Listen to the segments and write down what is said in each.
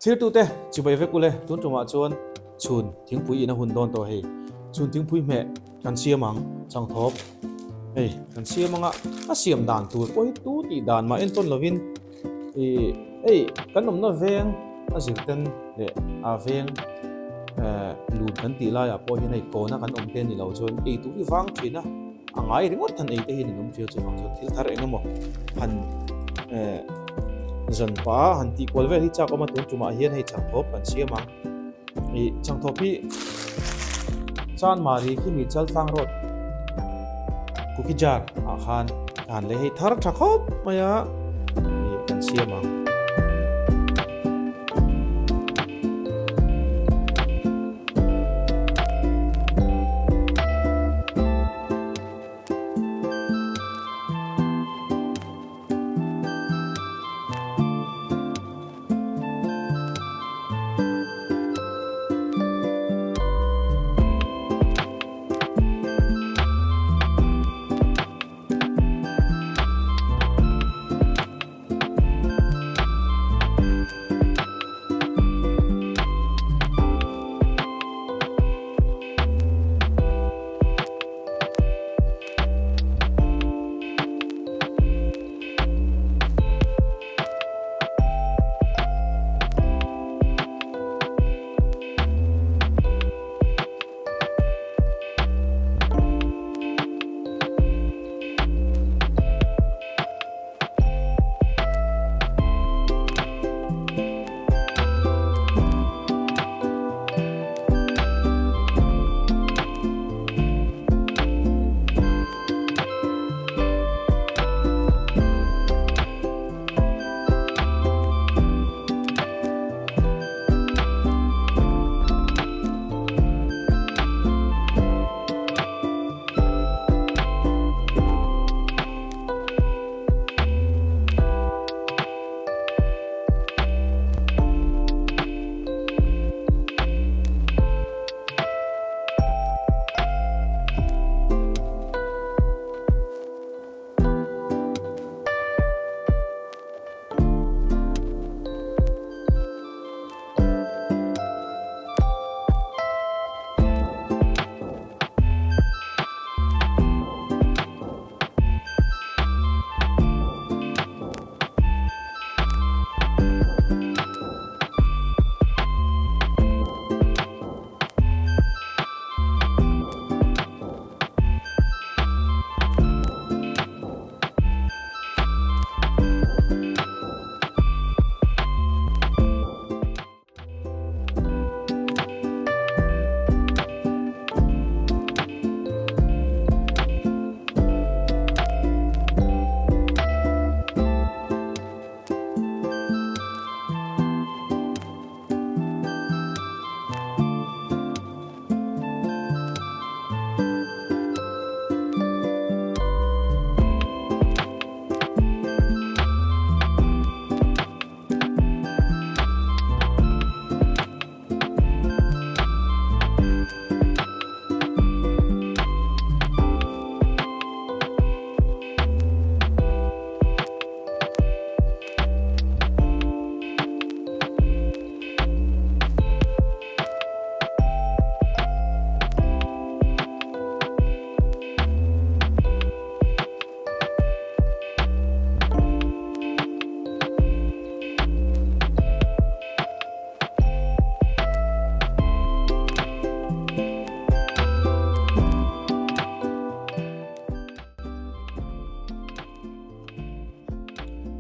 Thirtute chibai vek ule, tun tumah chuan chhun thingpui in a hun dawn tawh hei. Chhun thingpui hmeh kan siam ang, changthawp hei kan siam anga a siam dan tur pawh hi tu tih dan mah entawn lovin ih hei kan awmna veng a zirten leh a veng eh lut kan tih laiah pawh hian hei kawna kan awm te ni lo chuan eitur hi vang thin a. A ngai ringawt han ei te hian in awm ṭhia chuvang chuan thil thar eng emaw han eh zan pah a han tih kual vel hi chak awm a tun tumah hian hei changthawp kan siam ang ih changthawp hi Chanmari khi mi Chaltlang road cookie jar ah khan ka han lei hei thar tha khawp mai a ih kan siam ang.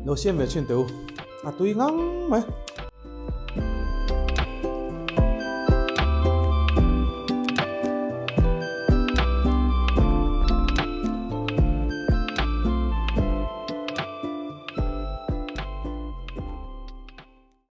Lo siam ve thin teh u, a tui ngang mai.